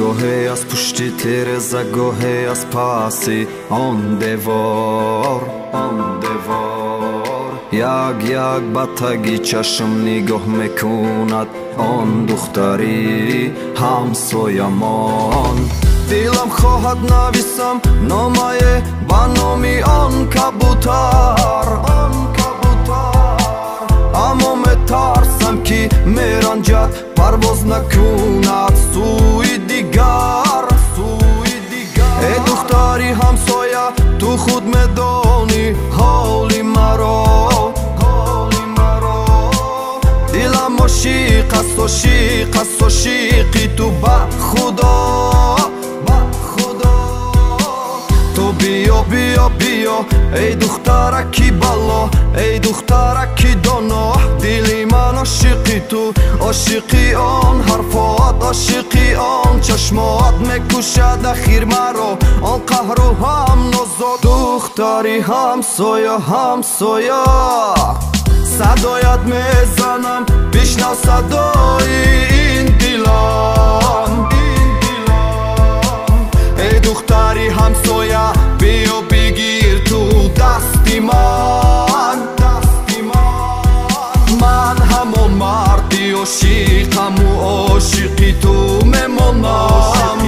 Гоҳе аз пушти тиреза, гоҳе аз паси он девор, он девор. Як як ба таги чашм нигоҳ мекунад он духтари ҳамсоямон. Дилам хоҳад нависам номае ба номи он кабутар, он кабутар. Аммо метарсам ки меранҷад, парвоз накунад сӯи дигар, сӯи дигар. Эй духтари ҳамсоя, ту худ медонӣ ҳоли маро, ҳоли маро. Дилам ошиқ аст, ошиқ аст, ошиқи ту ба Худо, ба Худо. Ту биё, биё, биё, эй духтараки бало, эй духтараки доно. Дили ман ошиқи ту, ошиқи он ҳарфоат, ошиқи он чашмоат. Мекушад ахир маро он қаҳру ҳам нозо. Духтари ҳамсоя, ҳамсоя, садоят мезанам, бишнав садои ин дилам, ин дилам. Эй духтари ҳамсоя, биё бигир ту дасти ман, дасти ман. Ман ҳамон марди ошиқаму ошиқи ту мемонам,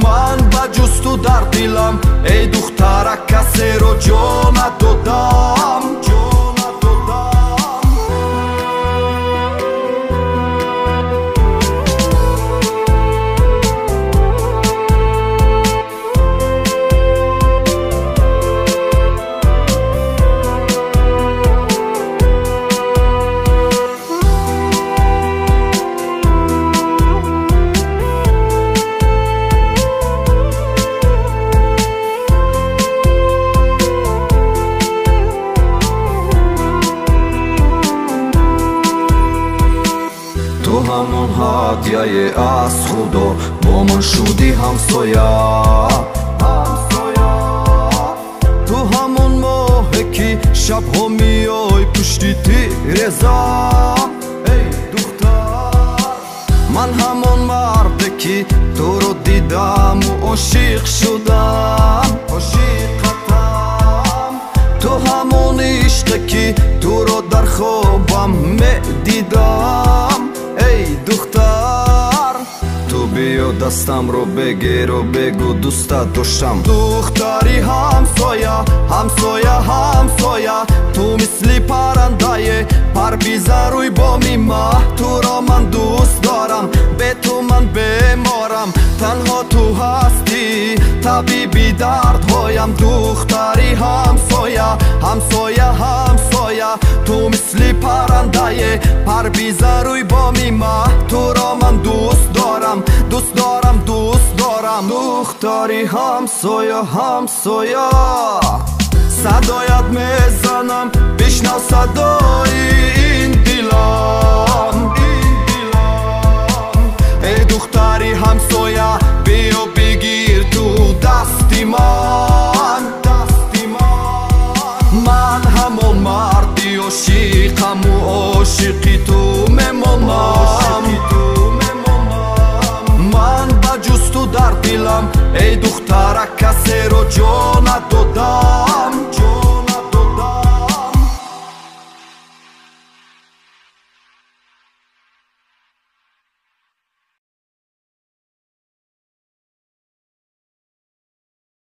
ман ба ҷуз ту дар дилам, эй духтара, касеро ҷо надодам, ҷо надодам. Ту ҳамон ҳадияе аз Худо бо ман шудӣ ҳамсоя, ҳамсоя. Ту ҳамон моҳе ки шабҳо меой пушти тиреза, эй духтар. Ман ҳамон марде ки туро дидаму ошиқ шудам, ошиқатам. Ту ҳамон ишқе ки туро дар хобам медидам, эй духтар. Ту биё дастамро бигиру бигӯ дӯстат доштам. Духтари ҳамсоя, ҳамсоя, ҳамсоя, ту мисли паррандае пар бизан рӯи боми ма. Туро ман дӯст дорам, бе ту ман беморам, танҳо ту ҳастӣ табиби дардҳоям. Духтари ҳамсоя, ҳамсоя, ҳамсоя, ту мисли паррандае пар бизан рӯи боми ма. Туро ман дӯст дорам, дӯст дорам, дӯст дорам. Духтари ҳамсоя, ҳамсоя, садоят мезанам, бишнав садои ин дилам, ин дилам. Эй духтари ҳамсоя, биё бигир ту дасти ман, дасти ман. Ман ҳамон марди ошиқаму ошиқи ту мемонам, ман ба ҷуз ту дар дилам, эй духтара, касеро ҷо надодам.